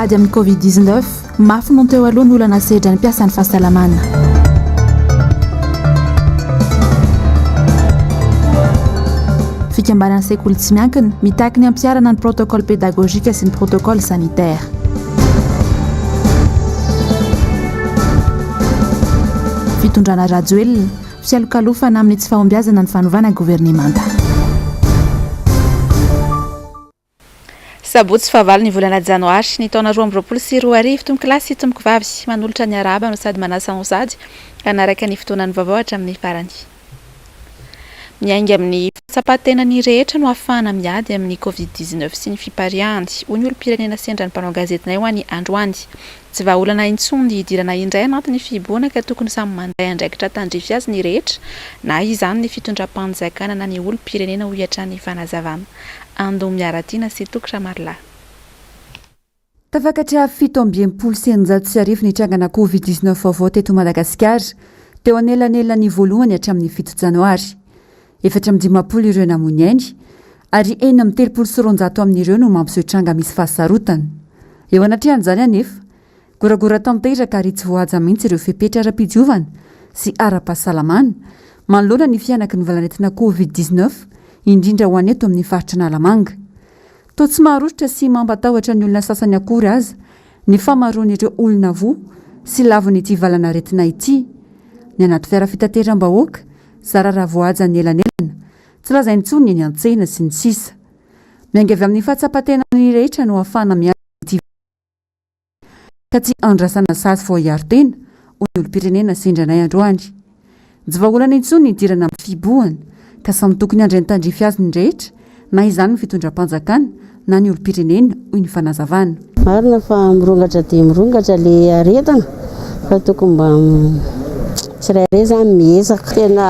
Ady amin'ny Covid 19, mafy noho ny teo aloha ny olana sedrain'ny mpiasan'ny fahasalamana. Fikambanan'ny sekoly tsy miankina, mitaky ny hampiharana ny protocole pédagogique sy ny protocole sanitaire. Fitondrana Rajoelina, fialokalofana amin'ny tsy fahombiazana ny fanovana governemanta. Sabotsy fahavalo ny volana janoary, ny taona 2022, tompokolahy sy tompokovavy, manolotra ny arahaba no sady manasa anao sady hanaraka ny fotoanan'ny vaovao hatramin'ny farany. Miainga amin'ny fahatsapan-tenan'ny rehetra no ahafahana miady amin'ny Covid 19 sy ny fipariahany, hoy ny olom-pirenena sendra ny mpanao gazetinay ho any androany. Tsy vahaolana intsony ny hidirana indray anatin'ny fihibohana ka tokony samy mandray andraikitra tandrify azy ny rehetra, na izany ny fitondram-panjakana na ny olom-pirenena, hoy hatrany ny fanazavana. Ando Miaratiana sy Toky Ramarolahy. Tafakatra 1667 ny trangana Covid 19 vaovao teto Madagasikara, teo anelanelan'ny voalohany hatramin'ny fito janoary. 54 ireo namoy ny ainy, ary 236 amin'ireo no mampiseho tranga misy fahasarotana. Eo anatrehan'izany anefa, Goragora tanteraka ary tsy voahaja mihitsy ireo fepetra ara-pidiovana sy ara-pahasalamana manoloana ny fihanaky ny valanaretina Covid 19, indrindra ho an'ny eto amin'ny faritra Analamanga. Toa tsy maharototra sy mampatahotra ny olona sasany akory aza ny famaroan'ireo olona voa sy lavon'ity valanaretina ity. Ny anaty fiara fitateram-bahoaka, zara raha voahaja ny elanelana, tsy lazaina intsony ny eny an-tsena sy ny sisa. Miainga avy amin'ny fahatsapan-tenan'ny rehetra no ahafahana miady amin'ity ka tsy andrasana sazy vao hiaro tena, hoy ny olom-pirenena sendra anay androany. Tsy vahaolana intsony ny hidirana amin'ny fihibohana, ka samy tokony handray ny tandrify azy ny rehetra, na izany ny fitondram-panjakana na ny olom-pirenena, hoy ny fanazavana. Marina fa mirongatra dia mirongatra le aretina fa tokony mba tsirairay zany miezaka. Tena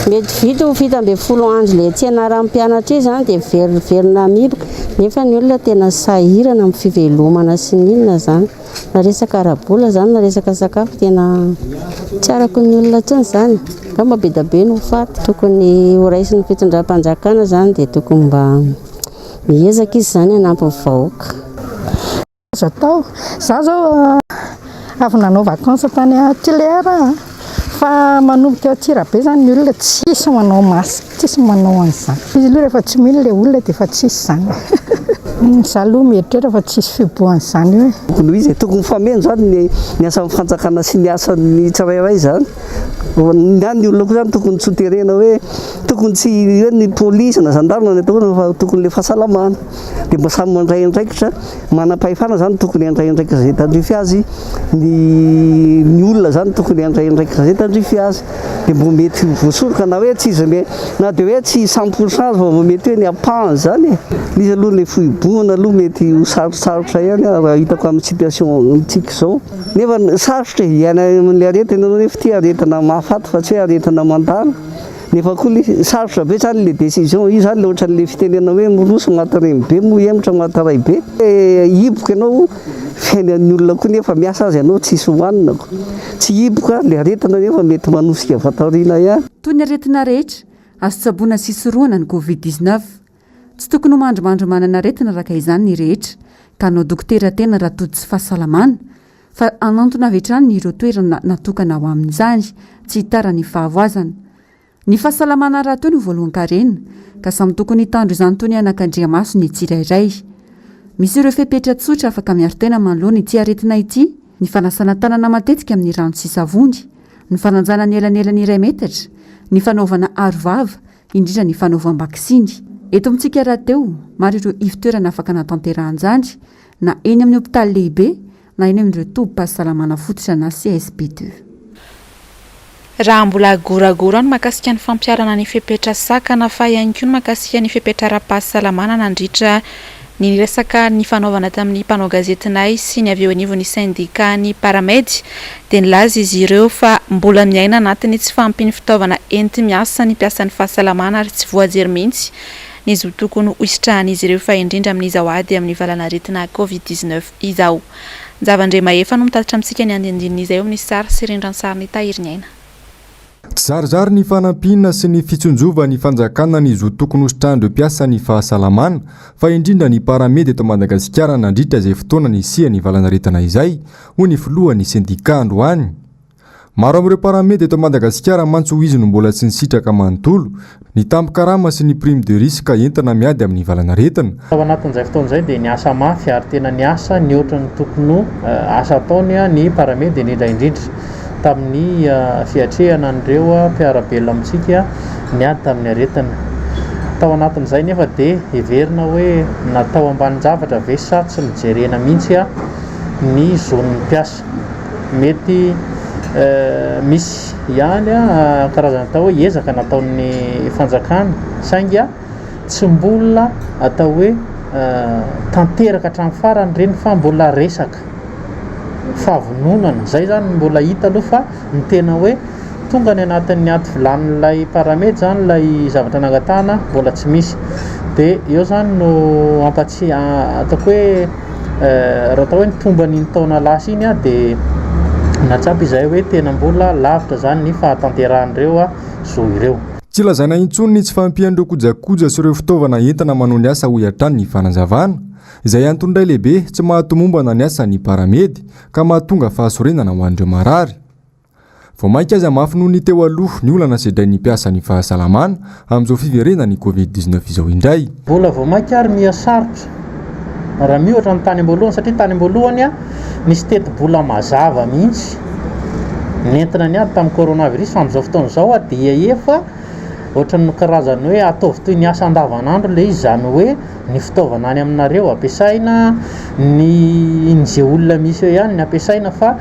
mety vita io 17 andro le tsy ianaran'ny mpianatra io zany dia veriverina mihiboka nefa ny olona tena sahirana amin'ny fivelomana sy ny inona zany. Na resaka ara-bola zany na resaka sakafo tena tsy araka ny olona intsony zany. Angamba be dia be no ho faty. Tokony ho raisin'ny fitondram-panjakana zany dia tokony mba miezaka izy zany hanampy ny vahoaka. Azo atao. Za zao avy nanao vacances tany Tuléar aho fa manomboka eo Antsirabe zany ny olona tsisy manao masque, tsisy manao an'izany. Izy aloha rehefa tsy mino ilay olona dia efa tsisy izany. Za aloha mieritreritra fa tsisy fihibohan'izany eo e. Tokony ho izy e, tokony hifameno zany ny ny asan'ny fanjakana sy ny asan'ny tsirairay zany. Na ny olona koa zany tokony tsy ho terena hoe tokony tsy hoe ny polisy na gendarme no atahorana fa tokony le fahasalamana. Dia mba samy mandray andraikitra, manam-pahefana zany tokony handray andraikitra izay tandrify azy, ny ny olona zany tokony handray andraikitra izay tandrify azy, dia mbo mety ho voasoroka na hoe tsy izy me na dia hoe tsy cent pour cent aza fa mbo mety hoe ny ampahany zany e. Izy aloha le fihibohana aloha mety ho sarotsarotra ihany raha hitako amin'ny situation-tsika izao, nefa sarotra e, hiaina amin'ilay aretina ianao nefa ity aretina mahafaty fa tsy hoe aretina mandalo. Nefa koa le sarotra be zany le décision, io zany le ohatran'le fitenenana hoe miroso maty renibe moa hihemotra maty raibe. Hiboka ianao, fiainan'ny olona koa nefa miasa aza ianao tsisy hohanina ko. Tsy hiboka le aretina nefa mety manosika avy ato aoriana ihany. Toy ny aretina rehetra, azo tsaboina sy sorohana ny Covid 19. Tsy tokony ho mandrimandry manana aretina araka izany ny rehetra, ka hanao dokotera tena raha tojo tsy fahasalamana, fa hanantona avy hatrany ireo toerana natokana ho amin'izany, tsy hitara ny fahavoazana. Ny fahasalamana rahateo no voalohan-karena, ka samy tokony hitandro izany toy ny anakandriamaso ny tsirairay. Misy ireo fepetra tsotra afaka miaro tena manoloana ity aretina ity, ny fanasana tanana matetika amin'ny rano sy savony, ny fanajana ny elanelan'ny iray metatra, ny fanaovana aro vava, indrindra ny fanaovam-baksiny. Eto amintsika rahateo, maro ireo ivon-toerana afaka anatanterahana izany, na eny amin'ny hopitaly lehibe na eny amin'ireo tobim-pahasalamana fototra na CSB ii. Raha mbola goragora ny mahakasika ny fampiharana ny fepetra sakana fa ihany koa ny mahakasika ny fepetra ara-pahasalamana nandritra ny resaka nifanaovana tamin'ny mpanao gazetinay sy ny avy eo anivon'ny sendikan'ny Paramed dia nilaza izy ireo fa mbola miaina anatin'ny tsy fahampian'ny fitaovana enti-miasa ny mpiasan'ny fahasalamana ary tsy voajery mihitsy ny zo tokony ho hisitrahan'izy ireo fa indrindra amin'izao ady amin'ny valanaretina Covid 19 izao. Njava Andriamahefa no mitatitra amintsika ny andinindininy izay eo amin'ny sary sy rindran-tsarin'i Tahiriniaina. Tsizarizary ny fanampiana sy ny fitsinjovan'ny fanjakana ny zo tokony hositrahan'ireo mpiasan'ny fahasalamana, fa indrindra ny Paramed eto Madagasikara nandritra izay fotoana nisian'ny valanaretina izay, hoy ny filohan'ny sendikà androany. Maro amin'ireo Paramed eto Madagasikara mantsy hoy izy no mbola tsy nisitraka manontolo ny tambin-karama sy ny prime de risque entina miady amin'ny valanaretina. Tao anatin'izay fotoana izay dia niasa mafy ary tena niasa nihoatra ny tokony ho asa ataony ny Paramed indrindra indrindra tamin'ny fiatrehana an'ireo mpiara-belona amintsika niady tamin'ny aretina. Tao anatin'izay nefa dia heverina hoe natao ambanin-javatra ve sa tsy nojerena mihitsy ny zon'ny mpiasa. Mety misy ihany karazana atao hoe ezaka nataon'ny fanjakana saingy tsy mbola atao hoe tanteraka hatramin'ny farany ireny fa mbola resaka fahavononana. Izay izany no mbola hita aloha fa ny tena hoe tonga any anatin'ny aty vilanin'ilay paramedy izany ilay zavatra nangatahana mbola tsy misy. Dia eo izany no hampatsia- ataoko hoe raha atao hoe ny tomban'iny taona lasa iny dia nahatsapa izahay hoe tena mbola lavitra izany ny fahatanterahan'ireo zo ireo. Tsy lazaina intsony ny tsy fahampian'ireo kojakoja sy ireo fitaovana entina manao ny asa hoy hatrany ny fanazavana, izay antony iray lehibe tsy mahatomombana ny asan'ny paramedy ka mahatonga fahasorenana ho an'ireo marary. Vao mainka aza mafy noho ny teo aloha ny olana sedrain'ny mpiasan'ny fahasalamana amin'izao fiverenan'ny Covid 19 izao indray. Mbola vao mainka ary miha sarotra raha miohatra ny tany am-boalohany satria tany am-boalohany nisy tetibola mazava mihitsy nentina niady tamin'ny coronavirus fa amin'izao fotoana izao dia efa ohatran'ny karazany hoe ataovy toy ny asa andavanandro ilay izy, izany hoe ny fitaovana any aminareo ampiasaina, ny ny ze olona misy eo ihany ny ampiasaina fa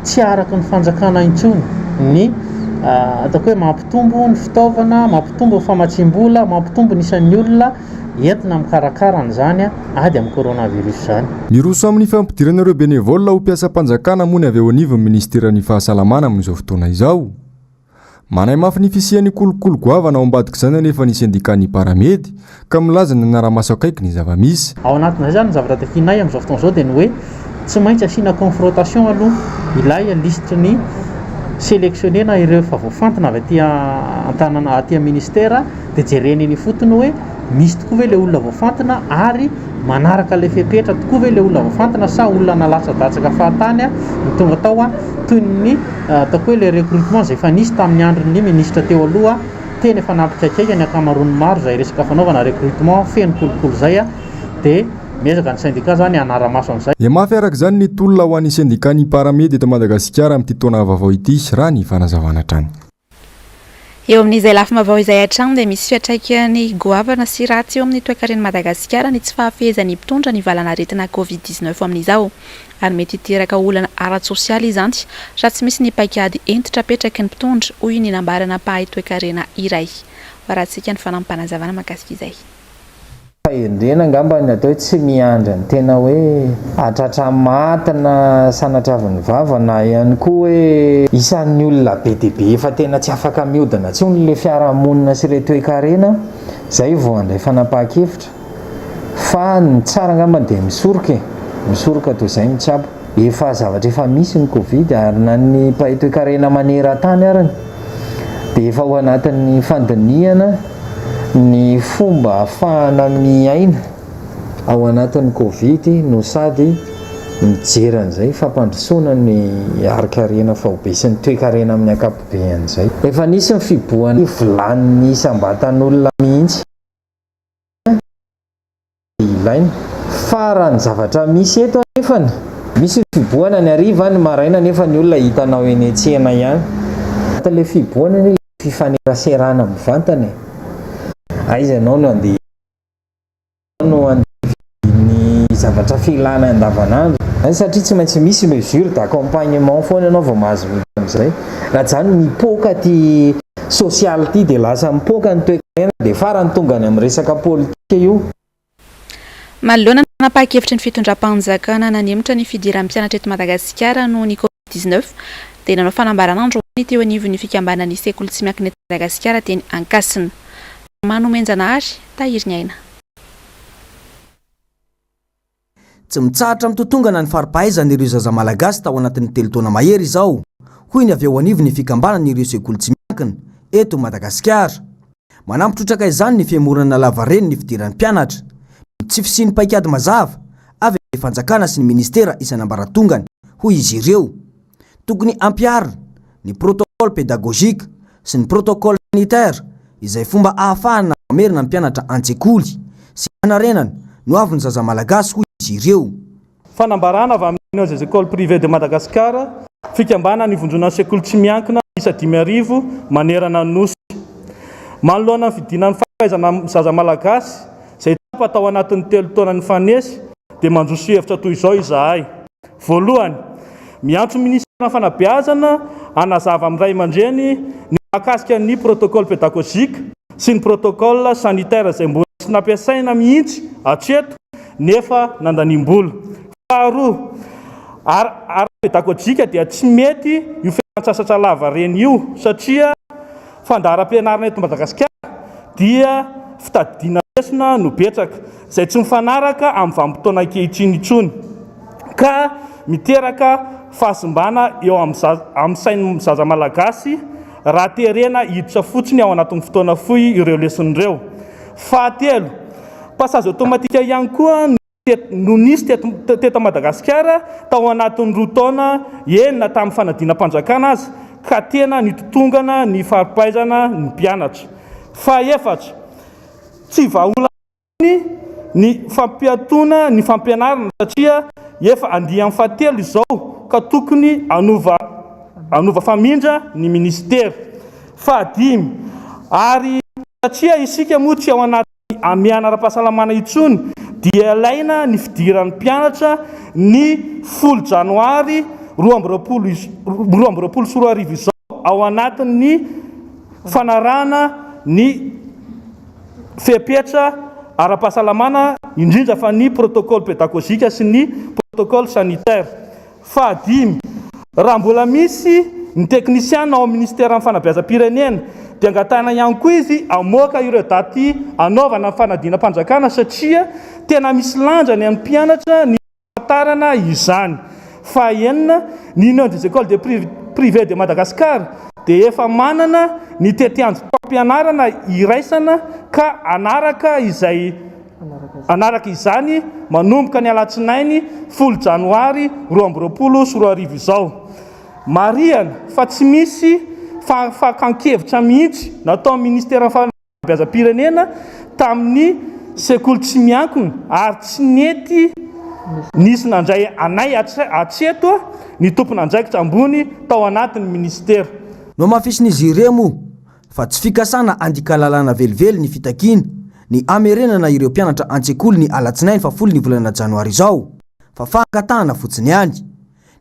tsy araka ny fanjakana intsony ny ataoko hoe mampitombo ny fitaovana, mampitombo ny famatsiam-bola, mampitombo ny isan'ny olona entina mikarakara an'izany ady amin'ny coronavirus izany. Miroso amin'ny fampidirana ireo bénévoles ho mpiasam-panjakana moa ny avy eo anivon'ny minisiteran'ny fahasalamana amin'izao fotoana izao. Manahy mafy ny fisian'ny kolikoly goavana ao ambadik'izany anefa ny sendikan'ny Paramedy ka milaza ny hanara-maso akaiky ny zava-misy. Ao anatin'izay izany ny zavatra takianay amin'izao fotoana izao dia ny hoe tsy maintsy asiana confrontation aloha ilay lisitry ny selectionner-na ireo efa voafantina avy aty an-tanana aty amin'ny ministera dia jerena eny ifotony hoe misy tokoa ve ilay olona voafantina ary manaraka ilay fepetra tokoa ve ilay olona voafantina sa olona nalatsa-datsaka fahatany no tonga tao toy ny ataoko hoe ilay recrutement izay efa nisy tamin'ny andron'ny minisitra teo aloha tena efa nampikaikaika ny ankamaroan'ny maro izay resaka fanaovana recrutement feno kolikoly izay dia miezaka ny syndicat izany hanara-maso an'izay. Mihamafy araka izany ny tolona ho an'ny sendikan'ny Paramed eto Madagasikara amin'ity taona vaovao ity, raha ny fanazavana hatrany. Eo amin'izay lafim-baovao izay hatrany dia misy fiantraikany goavana sy ratsy eo amin'ny toekaren'i Madagasikara ny tsy fahafehezan'ny mpitondra ny valanaretina Covid 19 amin'izao ary mety hiteraka olana ara-tsosialy izany raha tsy misy ny paikady hentitra apetraky ny mpitondra hoy ny nambarana mpahay toekarena iray. Ho arahantsika ny fanampim-panazavana mahakasika izay. Fahendrena angamba ny atao hoe tsy miandry ny tena hoe hahatratra maty na sanatriavin'ny vava na ihany koa hoe isan'ny olona be dia be efa tena tsy afaka mihodina intsony ilay fiarahamonina sy ilay toekarena izay vao handray fanapahan-kevitra fa ny tsara angamba dia misoroka e! misoroka toy izay mitsabo. Efa zavatra efa misy ny covid ary na ny mpahay toekarena maneran-tany arany dia efa ao anatin'ny fandinihana ny fomba ahafahana miaina ao anatin'ny covid no sady mijery an'izay fampandrosoana ny harin-karena faobe sy ny toekarena amin'ny ankapobean'izay. Efa nisy ny fibohan'ny vilanin'ny isam-batan'olona mihitsy. Ilaina. Fa raha ny zavatra misy eto anefany, misy ny fibohana ny hariva, ny maraina nefa ny olona hitanao eny an-tsena ihany. Anatin'ilay fibohana anie ilay fifaneraserana mivantana e. Aiza ianao no handeha no handeha hividy ny zavatra filana andavanandro. Satria tsy maintsy misy mesure d'accompagnement foana ianao vao mahazo miditra amin'izay. Raha tsy izany mipoaka ity sosialy ity dia lasa mipoaka ny toekarena dia farany tonga any amin'ny resaka politika io. Manoloana ny fanapahan-kevitry ny fitondram-panjakana nanemotra ny fidiran'ny mpianatra eto Madagasikara noho ny Covid 19 dia nanao fanambarana androany teo anivon'ny fikambanan'ny sekoly tsy miankina eto Madagasikara teny Ankasina. Manomenjanahary Tahiriniaina. Tsy mitsahatra mitotongana ny fari-pahaizany ireo zaza malagasy tao anatin'ny telo taona mahery izao, hoy ny avy eo anivon'ny fikambanan'ireo sekoly tsy miankina. miankina eto Madagasikara. Manampy trotraka izany ny fihemorana lavareny ny fidiran'ny mpianatra, ny tsy fisian'ny paikady mazava avy amin'ny fanjakana sy ny minisitera isan'ambaratongany, hoy izy ireo. Tokony hampiharina ny protocole pédagogique sy ny protocole sanitaire izay fomba ahafahana mamerina ny mpianatra an-tsekoly sy hanarenana ny hoavin'ny zaza malagasy, hoy izy ireo. Fanambarana avy amin'ny Union des Ecoles Privées de Madagascar, fikambanana ivondronan'ny sekoly tsy miankina miisa 5000 manerana ny Nosy. Manoloana ny fidinan'ny fahaizana zaza malagasy izay tsapa tao anatin'ny telo taona nifanesy dia mandroso hevitra toy izao izahay. Voalohany, miantso ny minisiteran'ny fanabeazana hanazava amin'ny ray aman-dreny ny mahakasika ny protocole pédagogique sy ny protocole sanitaire izay mbola tsy nampiasaina mihitsy hatreto nefa nandaniam-bola. Faharoa, ara-pedagojika dia tsy mety io fialan-tsasatra lava reny io satria fandaharam-pianarana eto Madagasikara dia fitadidiana lesona no betsaka, izay tsy mifanaraka amin'ny vanim-potoana ankehitriny intsony ka miteraka fahasimbana eo amin'ny sain'ny zaza malagasy raha terena hiditra fotsiny ao anatin'ny fotoana fohy ireo lesona ireo. Fahatelo, Passage automatique ihany koa no nisy teto teto Madagasikara tao anatin'ny roa taona, eny na tamin'ny fanadinam-panjakana aza, ka tena nitotongana ny fari-pahaizana ny mpianatra. Fahaefatra, tsy vahaolana intsony ny fampiatoana ny fampianarana satria efa andiany fahatelo izao ka tokony hanova hanova famindra ny minisitera. Fahadimy, ary satria isika moa tsy ao anaty hamehana ara-pahasalamana intsony dia ilaina ny fidiran'ny mpianatra ny folo janoary 2022 izao ao anatin'ny fanarahana ny fepetra ara-pahasalamana indrindra fa ny protocole pédagogique sy ny protocole sanitaire. Fahadimy, raha mbola misy ny teknisiana ao amin'ny minisiteran'ny fanabeazam-pirenena dia angatahina ihany koa izy hamoaka ireo daty hanaovana ny fanadinam-panjakana satria tena misy lanjany amin'ny mpianatra ny fahafantarana izany. Fahaenina, ny Union des écoles de privées de Madagascar dia efa manana ny tetiandrom-pampianarana iraisana ka hanaraka izay Hanaraka izany, manomboka ny alatsinainy folo janoary 2022 izao. Marihana fa tsy misy fakan-kevitra mihitsy nataon'ny minisiteran'ny fanabeazam-pirenena tamin'ny sekoly tsy miankina ary tsy nety nisy nandray anay hatreto ny tompon'andraikitra ambony tao anatin'ny minisitera. Nohamafisin'izy ireo moa fa tsy fikasana handika lalàna velively ny fitakiana ny hamerenana ireo mpianatra an-tsekoly ny alatsinainy fahafolo ny volana janoary izao, fa fangatahana fotsiny ihany.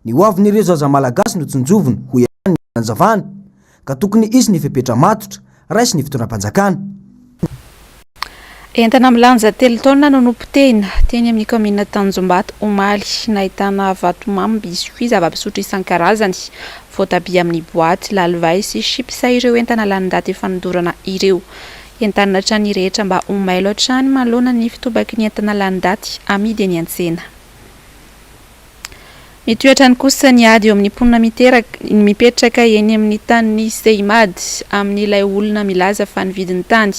Ny hoavin'ireo zaza malagasy no tsinjovina, hoy hatrany ny fanazavana, ka tokony hisy ny fepetra matotra raisin'ny fitondram-panjakana. Entana milanja telo taonina no nopotehina teny amin'ny kaominina Tanjombato omaly. Nahitana vatomamy, biscuits, zava-pisotro isan-karazany, voatabia amin'ny boaty, lalivay sy chips ireo entana lany daty efa nodorana ireo. Entanina hatrany ny rehetra mba ho mailo hatrany manoloana ny fitobaky ny entana lany daty amidy eny an-tsena. Mitohy hatrany kosa ny ady eo amin'ny mponina miteraka, mipetraka eny amin'ny tanin'ny Seimad amin'ilay olona milaza fa nividy ny tany.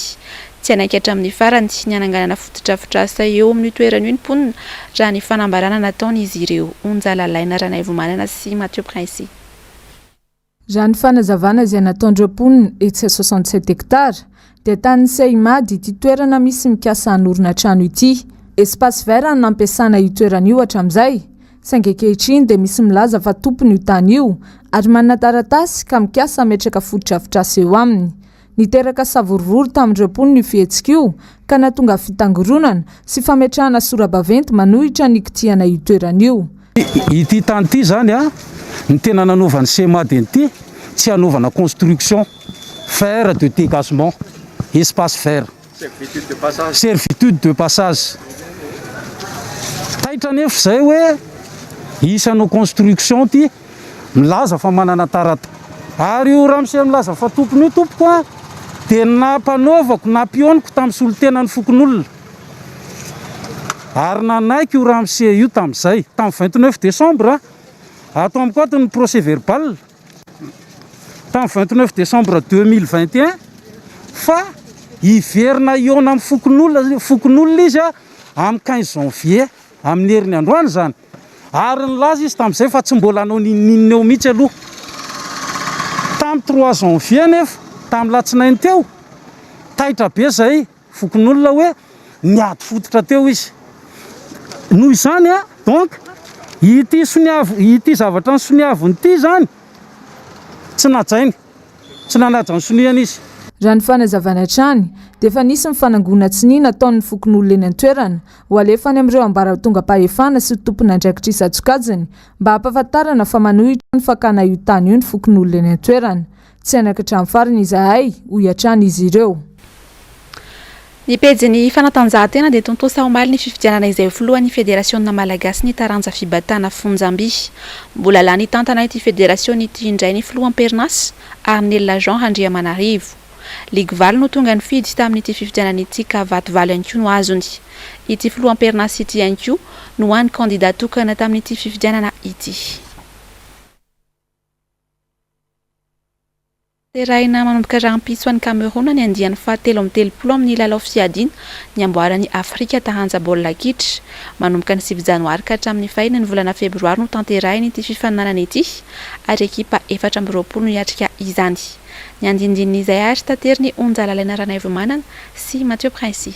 Tsy hanaiky hatramin'ny farany ny hananganana fotodrafitrasa eo amin'io toerana io ny mponina, raha ny fanambarana nataon'izy ireo. Onja Lalaina Ranaivomanana sy Mathieu Princy. Raha ny fanazavana izay nataon'ireo mponina etsy 67 hectares dia tanin'ny Seimad ity toerana misy mikasa hanorina trano ity. Espace vert no nampiasana io toerana io hatramin'izay, saingy ankehitriny dia misy milaza fa tompony io tany io ary manana taratasy ka mikasa hametraka fotodrafitrasa eo aminy. Niteraka savorovoro tamin'ireo mponina io fihetsika io ka nahatonga fitangoronana sy fametrahana sora-baventy manohitra ny kitihana io toerana io. Ity tany ity izany an, ny tena nanaovan'ny Semad an'ity, tsy hanaovana construction, faire de dégagement, espace vert. Servitude de passage. Servitude de passage. Taitra anefa izay hoe hisy hanao construction ity. Milaza fa manana taratasy. Ary io ramose milaza fa tompony io tompoko a, dia nampanaovako, nampioniko tamin'ny solontenan'ny fokonolona. Ary nanaiky io ramose io tamin'izay, tamin'ny 29 décembre, ato amiko ato ny procès verbal. tamin'ny 29 décembre 2021 fa hiverina hihaona amin'ny fokonolona fokonolona izy amin'ny 15 janvier, amin'ny heriny androany izany. Ary nilaza izy tamin'izay fa tsy mbola hanao n'inon'inona eo mihitsy aloha. Tamin'ny 3 janvier anefa, tamin'ny latsinainy teo, taitra be izay fokonolona hoe niady fototra teo izy. Noho izany, donc, ity soniavo, ity zavatra nosoniaviny ity izany, tsy najainy. Tsy nanaja ny soniany izy. Raha ny fanazavana hatrany, dia efa nisy ny fanangonan-tsonia nataon'ny fokonolona eny an-toerana, ho alefa any amin'ireo ambaratongam-pahefana sy tompon'andraikitra isan-tsokajiny mba hampahafantarana fa manohitra ny fakana io tany io ny fokonolona eny an-toerana. Tsy hanaiky hatramin'ny farany izahay, hoy hatrany izy ireo. Ny pejin'ny fanatanjahantena dia tontosa omaly ny fifidianana izay ho filohan'ny federasiona malagasy ny taranja fibatana fonjamby. Mbola lany hitantana ity federasiona ity indray ny filoha am-perinasa, Arnel Jean Randriamanarivo. Ligy valo no tonga nifidy tamin'ity fifidianana ity ka vato valo ihany koa no azony. Ity filoha am-perinasa ity ihany koa no hany kandida tokana tamin'ity fifidianana ity. Tanterahina manomboka rahampitso any Cameroun ny andiany faha 33 amin'ny lalao fiadiana ny amboaran'i Afrika taranja baolina kitra. Manomboka ny 9 janoary ka hatramin'ny fahiny ny volana febroary no tanterahina ity fifaninanana ity ary ekipa 24 no hiatrika izany. Ny andinindininy izay ary taterin'i Onja Lalaina Ranaivomanana sy Mathieu Princy.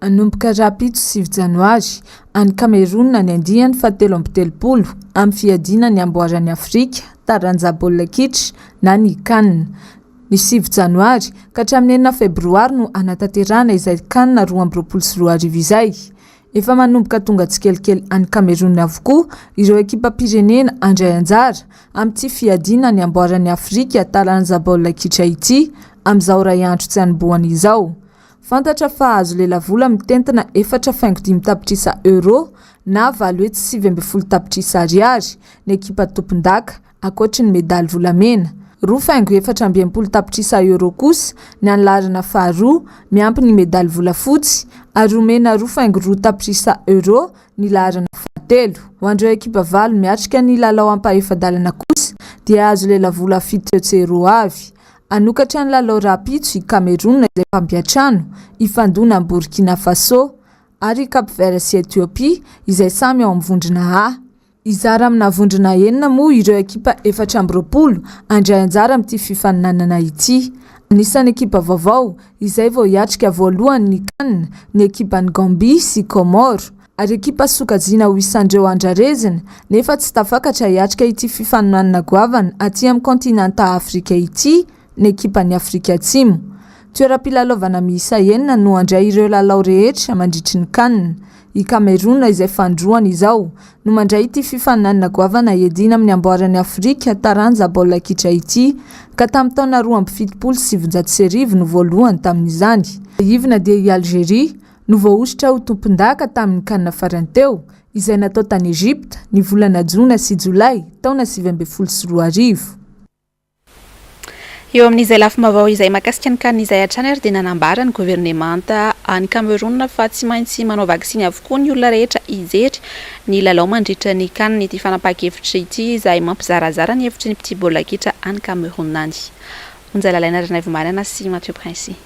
Hanomboka rahampitso 9 janoary, any Kamerona ny andiany faha 33 amin'ny fiadiana ny amboaran'i Afrika, taranja baolina kitra na ny Can. Ny 9 janoary ka hatramin'ny 6 febroary no hanatanterahana izay Can 2022 izay. Efa manomboka tonga tsikelikely any Kamerona avokoa ireo ekipam-pirenena handray anjara amin'ity fiadiana ny amboaran'i Afrika taranja baolina kitra ity amin'izao iray andro tsy hanombohany izao. Fantatra fa hahazo lelavola mitentina 4 faingo 5 tapitrisa Euro na 819 tapitrisa ariary ny ekipa tompondaka, ankoatry ny medaly volamena. 2 faingo 64 tapitrisa Euro kosa ny an'ny laharana faharoa, miampy ny medaly volafotsy, ary omena 2 faingo 2 tapitrisa Euro ny laharana fahatelo. Ho an'ireo ekipa valo miatrika ny lalao ampahefa-dalana kosa dia hahazo lelavola 700 Euro avy. Hanokatra ny lalao rahampitso i Cameroun izay mpampiantrano, hifandona amin'i Burkina Faso, ary i Cap Vert sy Ethiopie izay samy ao amin'ny vondrona A. Hizara amina vondrona enina moa ireo ekipa 24 handray anjara amin'ity fifaninanana ity. Anisan'ny ekipa vaovao izay vao hiatrika voalohany ny Can ny ekipan'i Gambie sy Comores. Ary ekipa sokajiana ho isan'ireo andrarezina nefa tsy tafakatra hiatrika ity fifaninanana goavana aty amin'ny kaontinanta Afrika ity ny ekipan'i Afrika Atsimo. Toeram-pilalaovana miisa enina no handray ireo lalao rehetra mandritry ny Can. I Cameroun izay fanindroany izao no mandray ity fifaninanana goavana hiadiana amin'ny amboaran'i Afrika taranja baolina kitra ity ka tamin'ny taona 1972 no voalohany tamin'izany. Ivona dia i Algeria no voahosotra ho tompondaka tamin'ny Can farany teo, izay natao tany Egypta, ny volana jona sy jolay, taona 2019. Eo amin'izay lafim-baovao izay mahakasika ny Can izay hatrany ary dia nanambara ny governemanta any Cameroun fa tsy maintsy manao vaksiny avokoa ny olona rehetra hijery ny lalao mandritra ny Can. Ity fanapahan-kevitra ity izay mampizarazara ny hevitry ny mpitia baolina kitra any Cameroun any. Onja Lalaina Ranaivomanana sy Mathieu Princy.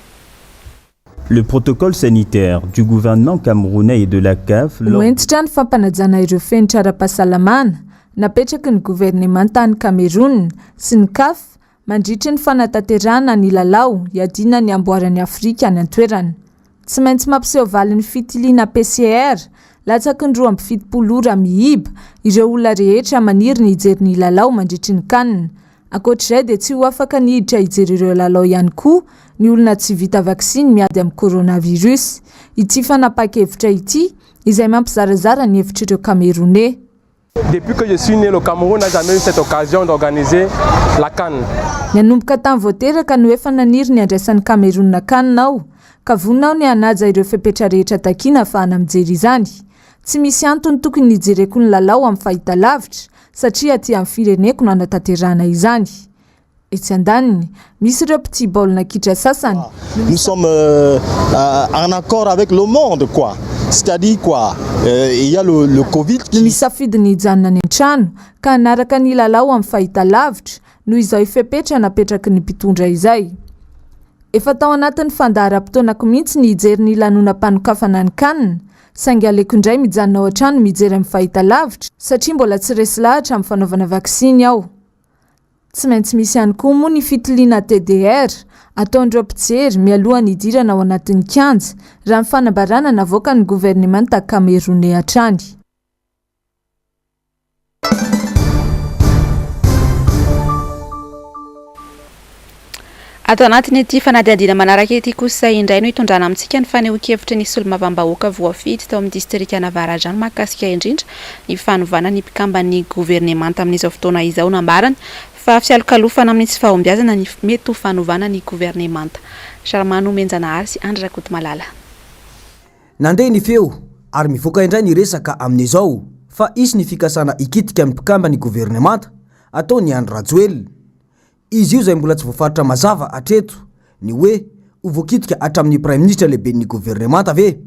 Le protocole sanitaire du gouvernement camerounais et de la CAF Ho hentitra ny fampanajana ireo fenitra ara-pahasalamana napetraky ny governemanta any Cameroun sy ny Caf mandritry ny fanatanterahana ny lalao hiadiana ny amboaran'i Afrika any an-toerana. Tsy maintsy mampiseho valin'ny fitiliana PCR latsaky ny 72 ora miiba ireo olona rehetra maniry ny hijery ny lalao mandritry ny Can. Ankoatr'izay dia tsy ho afaka ny hiditra hijery ireo lalao ihany koa ny olona tsy vita vaksiny miady amin'ny coronavirus. Ity fanapahan-kevitra ity izay mampizarazara ny hevitr'ireo Kameroney. Depuis que je suis né, le Cameroun n'a jamais eu cette occasion d'organiser la CAN. Nanomboka tamin'ny vao teraka no efa naniry ny handraisan'i Cameroun CAN aho, ka vonona aho ny hanaja ireo fepetra rehetra takiana ahafahana mijery izany. Tsy misy antony tokony hijereko ny lalao amin'ny fahitalavitra, satria aty amin'ny fireneko no hanatanterahana izany. Etsy andaniny, misy ireo mpitia baolina kitra sasany Nous sommes en accord avec le monde quoi. C'est-à-dire quoi? Il y a le, le Covid No misafidy ny hijanona any an-trano ka hanaraka ny lalao amin'ny fahitalavitra noho izay fepetra napetraky ny mpitondra izay. Efa tao anatin'ny fandaharam-potoanako mihitsy ny hijery ny lanonam-panokafana ny Can, saingy aleoko indray mijanona ao an-trano mijery amin'ny fahitalavitra satria mbola tsy resy lahatra amin'ny fanaovana vaksiny aho. Tsy maintsy misy ihany koa moa ny fitiliana TDR ataon'ireo mpijery mialohan'ny hidirana ao anatin'ny kianja, raha ny fanambarana navoakan'ny governemanta kameroney hatrany. Ato anatin'ity fanadihadiana manaraka ity kosa indray no hitondrana amintsika ny fanehoan-kevitry ny solombavambahoaka voafidy tao amin'ny distrikan'Avaradrano mahakasika indrindra ny fanovana ny mpikamban'ny governemanta amin'izao fotoana izao. Nambarany fa fialokalofana amin'ny tsy fahombiazana ny mety ho fanovana ny governemanta. Charmaine Nomenjanahary sy Andry Rakotomalala. Nandeha ny feo ary mivoaka indray ny resaka amin'izao fa hisy ny fikasana hikitika ny mpikamban'ny governemanta ataon'i Andry Rajoelina. Izy io izay mbola tsy voafaritra mazava hatreto ny hoe ho voakitika hatramin'ny praiminisitra lehiben'ny governemanta ve?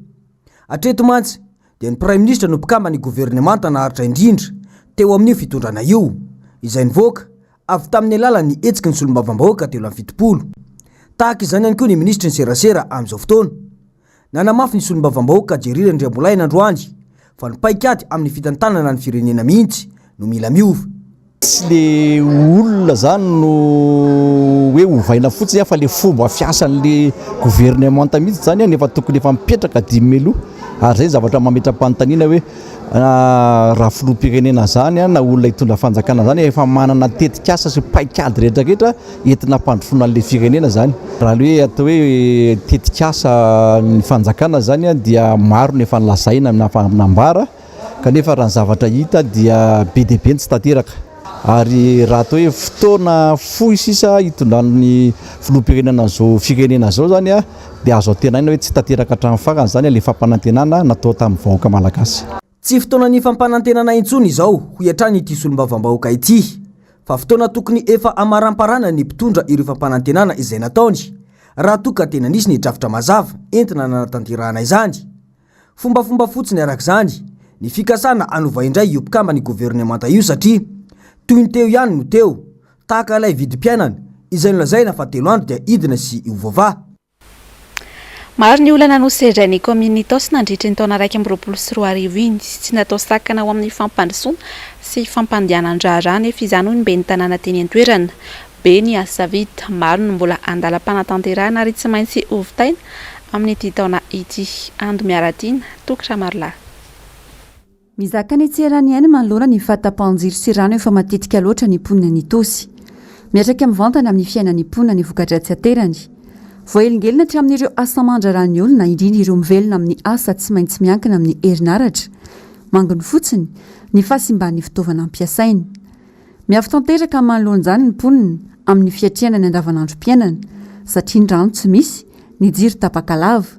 Hatreto mantsy dia ny praiminisitra no mpikamban'ny governemanta naharitra indrindra teo amin'io fitondrana io, izay nivoaka avy tamin'ny alalan'ny hetsiky ny solombavambahoaka 73. Tahaka izany ihany koa ny minisitry ny serasera amin'izao fotoana. Nanamafy ny solombavambahoaka Jerry Randriambolahina androany fa ny paikady amin'ny fitantanana ny firenena mihitsy no mila miova. Tsy le olona zany no hoe ovaina fotsiny fa le fomba fiasan'le gouvernemanta mihitsy zany no efa tokony efa mipetraka dimy mialoha ary zay ny zavatra mametra-panontaniana hoe raha filoham-pirenena zany na olona hitondra fanjakana zany efa manana tetikasa sy paikady rehetra rehetra entina hampandrosoana an'ilay firenena zany. Raha le hoe atao hoe tetikasa ny fanjakana zany dia maro ny efa nolazaina na efa nambara kanefa raha ny zavatra hita dia be dia be ny tsy tanteraka. Ary raha atao hoe fotoana fohy sisa hitondran'ny filoham-pirenena an'izao firenena izao zany dia azo antenaina hoe tsy tanteraka hatramin'ny farany zany ilay fampanantenana natao tamin'ny vahoaka malagasy. Tsy fotoanan'ny fampanantenana intsony izao, hoy hatrany ity solombavambahoaka ity, fa fotoana tokony efa hamaramparana ny mpitondra ireo fampanantenana izay nataony, raha toa ka tena nisy ny drafitra mazava entina nanatanterahana izany. Fombafomba fotsiny araka izany ny fikasana hanova indray io mpikamban'ny governemanta io satria toy ny teo ihany no teo, tahaka ilay vidim-piainana izay nolazaina fa telo andro dia hidina sy ho voavaha. Maro ny olana nosedrain'ny kaominina Itaosy nandritry ny taona 2021 iny. Tsy natao sakana ho amin'ny fampandrosoana sy fampandehanan-draharaha anefa izany hoy ny ben'ny tanàna teny an-toerana. Be ny asa vita, maro no mbola andalam-panatanterahana ary tsy maintsy hovitaina amin'ity taona ity. Ando Miaratiana, Toky Ramarolahy. Mizaka ny tsy eran'ny ainy manoloana ny fahatapahan-jiro sy rano efa matetika loatra ny mponina any Itaosy. Miantraika mivantana amin'ny fiainan'ny mponina ny voka-dratsy aterany. Voahelingelina hatramin'ireo asa aman-draharahan'ny olona, indrindra ireo mivelona amin'ny asa tsy maintsy miankina amin'ny herinaratra. Manginy fotsiny ny fahasimban'ny fitaovana ampiasainy. Miafy tanteraka manoloana izany ny mponina amin'ny fiatrehana ny andavanandrom-piainana satria ny rano tsy misy, ny jiro tapaka lava.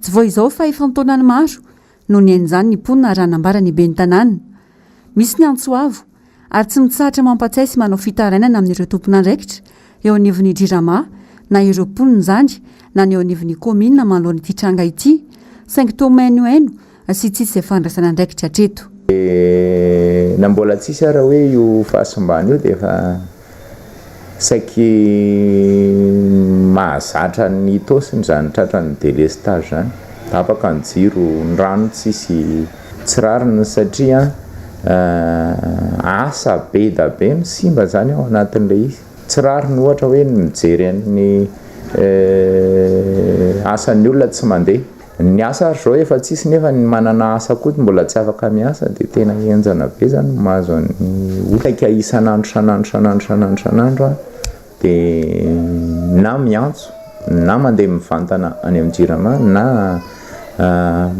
Tsy vao izao fa efa an-taonany maro no nihaino izany ny mponina raha nambaran'ny ben'ny tanàna. Misy ny antso avo ary tsy mitsahatra mampatsiahy sy manao fitarainana amin'ireo tompon'andraikitra eo anivon'ny Jirama na ireo mponina izany na ny eo anivon'ny kaominina manoloana ity tranga ity saingy toa mihainohaino sy tsy hisy izay fandraisana andraikitra hatreto. Dia na mbola tsisy ara hoe io fahasimbana io dia efa Saiky mahazatra ny Itaosy izany tratran'ny délestage izany. Tapaka ny jiro, ny rano tsisy. Tsy rariny satria asa be da be no simba izany ao anatin'ilay izy. Tsy rariny ohatra hoe ny mijery an'ny asan'ny olona tsy mandeha. Ny asa ary zao efa tsisy nefa ny manana asa koa mbola tsy afaka miasa dia tena henjana be zany ny mahazo an'ny olona. Saika isan'andro isan'andro isan'andro isan'andro isan'andro aho dia na miantso na mandeha mivantana any amin'ny jirama na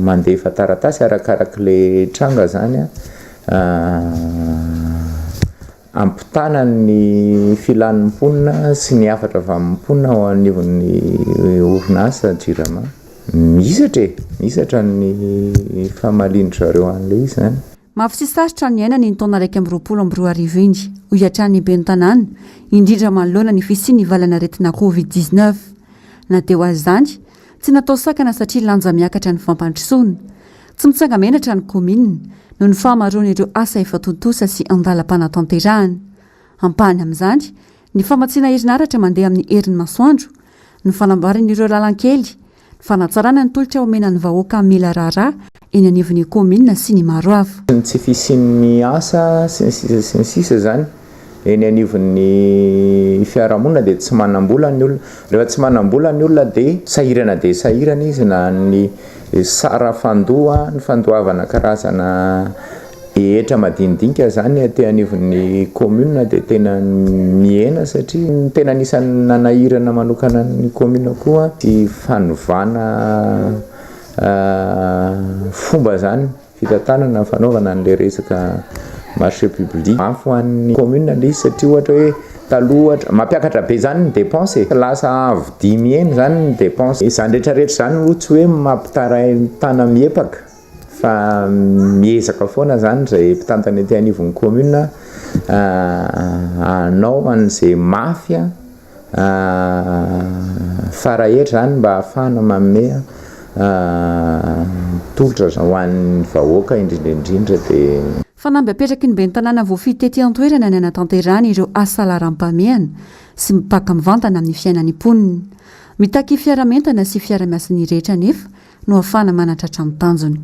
mandefa taratasy arakarak'ilay tranga zany an. Ampitana ny filan'ny mponina sy ny hafatra avy amin'ny mponina ao anivon'ny orinasa Jirama. Mihisatra e! Mihisatra ny famalian-dry zareo an'ilay izy izany. Mafy sy sarotra ny niainana iny taona 2021 iny, hoy hatrany ny ben'ny tanàna, indrindra manoloana ny fisian'ny valanaretina Covid 19. Na teo aza izany, tsy natao sakana satria lanja miakatra ny fampandrosoana. Tsy mitsanga-menatra ny kaominina noho ny fahamaroan'ireo asa efa tontosa sy andalam-panatanterahana. Ampahany amin'izany ny famatsiana herinaratra mandeha amin'ny herin'ny masoandro, ny fanamboarana ireo lalan-kely, ny fanatsarana ny tolotra omena ny vahoaka mila raharaha eny anivon'ny kaominina sy ny maro hafa. Ny tsy fisian'ny asa sy ny sisa sy ny sisa izany eny anivon'ny fiarahamonina dia tsy manam-bola ny olona. Rehefa tsy manam-bola ny olona dia sahirana dia sahirana izy na ny sara fandoa, ny fandoavana karazana hetra madinidinika izany aty anivon'ny commune dia tena mihena satria ny tena anisan'ny nanahirana manokana ny commune koa ny fanovana fomba izany fitantanana fanaovana an'ilay resaka marché public. Mafy ho an'ny commune ilay izy satria ohatra hoe taloha ohatra mampiakatra be izany ny dépense e, lasa avo dimy heny izany ny dépense. Izany rehetra rehetra izany aloha tsy hoe mampitarain-tana miepaka fa miezaka foana izany izay mpitantana ety anivon'ny commune hanao an'izay mafy Fara hery izany mba ahafahana manome tolotra ho an'ny vahoaka indrindra indrindra dia. Fanamby apetraky ny ben'ny tanàna voafidy tety an-toerana ny hanatanterahana ireo asa laharam-pahamehana sy mipaka mivantana amin'ny fiainan'ny mponina. Mitaky fiara-mientana sy fiara-miasan'ny rehetra anefa no ahafahana manatratra ny tanjona.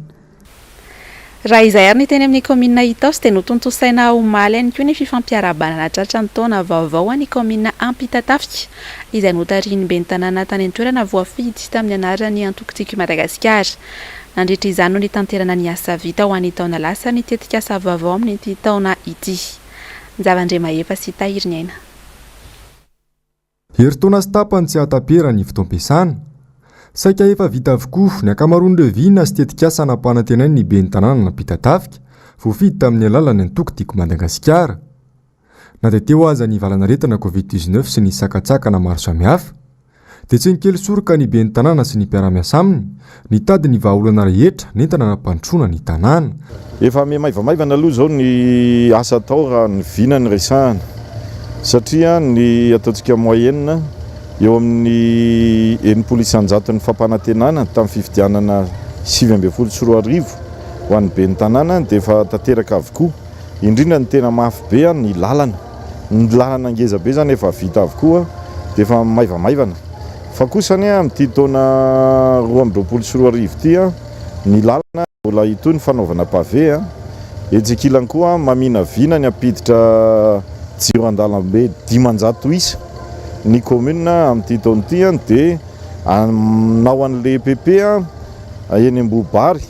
Raha izay ary ny teny amin'ny kaominina Itaosy dia notontosaina omaly ihany koa ny fifampiarahabana nahatratra ny taona vaovao ho an'ny kaominina Ampitatafika izay notarihin'ny ben'ny tanàna tany an-toerana voafidy tamin'ny anaran'ny antoko Tiako i Madagasikara. Nandritra izany no nitanterana ny asa vita ho an'ny taona lasa ny tetikasa vaovao amin'ity taona ity. Njava Andriamahefa sy Tahiriniaina. Herintaona sy tapany tsy hahatapera ny fotoam-piasana. Saika efa vita avokoa ny ankamaroan'ireo vina sy tetikasa nampanantenain'ny ben'ny tanànan'Ampitatafika, voafidy tamin'ny alalan'ny antoko Tiako Madagasikara. Na dia teo aza ny valanaretina Covid 19 sy ny sakantsakana maro samihafa, dia tsy nikely soroka ny ben'ny tanàna sy ny mpiara-miasa aminy nitady ny vahaolana rehetra nentina nampandrosoana ny tanàna. Efa mihamaivamaivana aloha izao ny asa atao raha ny vina no resahana satria ny ataontsika moyenne eo amin'ny 60 isan-jaton'ny fampanantenana tamin'ny fifidianana 2019 ho an'ny ben'ny tanàna dia efa tanteraka avokoa, indrindra ny tena mafy be ny lalana. Ny lalana ngeza be zany efa vita avokoa dia efa maivamaivana. Fa kosa anie amin'ity taona 2022 ity ny lalana mbola hitohy ny fanaovana pavé a. Etsy ankilany koa maminavina ny hampiditra jiro an-dalambe 500 isa ny commune amin'ity taona ity dia hanao an'ilay EPP eny Ambohibary.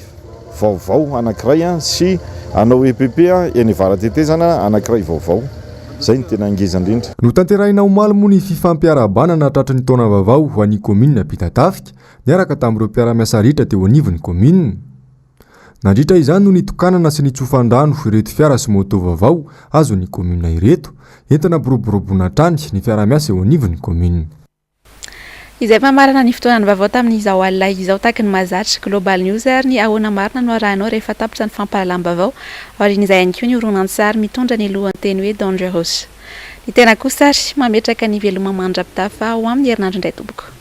vaovao anankiray sy hanao EPP eny Avaratetezana anankiray vaovao. Izay no tena ngeza indrindra. Notanterahina omaly moa ny fifampiarahabana nahatratry ny taona vaovao ho an'ny kaominina Ampitatafika, niaraka tamin'ireo mpiara-miasa rehetra teo anivon'ny kaominina. Nandritra izany no nitokanana sy nitsofan-drano ireto fiara sy moto vaovao azon'ny kaominina ireto, entina hampiroboroboana hatrany ny fiaraha-miasa eo anivon'ny kaominina. Izay mamarana ny fotoanan'ny vaovao tamin'izao alina izao tahaky ny mahazatra. Global News ary ny Ahoana Marina no arahinao rehefa tapitra ny fampahalalam-baovao. Aorian'izay ihany koa ny horonantsary mitondra ny lohanteny hoe Dangerous. Ny tena kosa ary mametraka ny veloma mandra-pitafa ho amin'ny herinandro indray tompoko.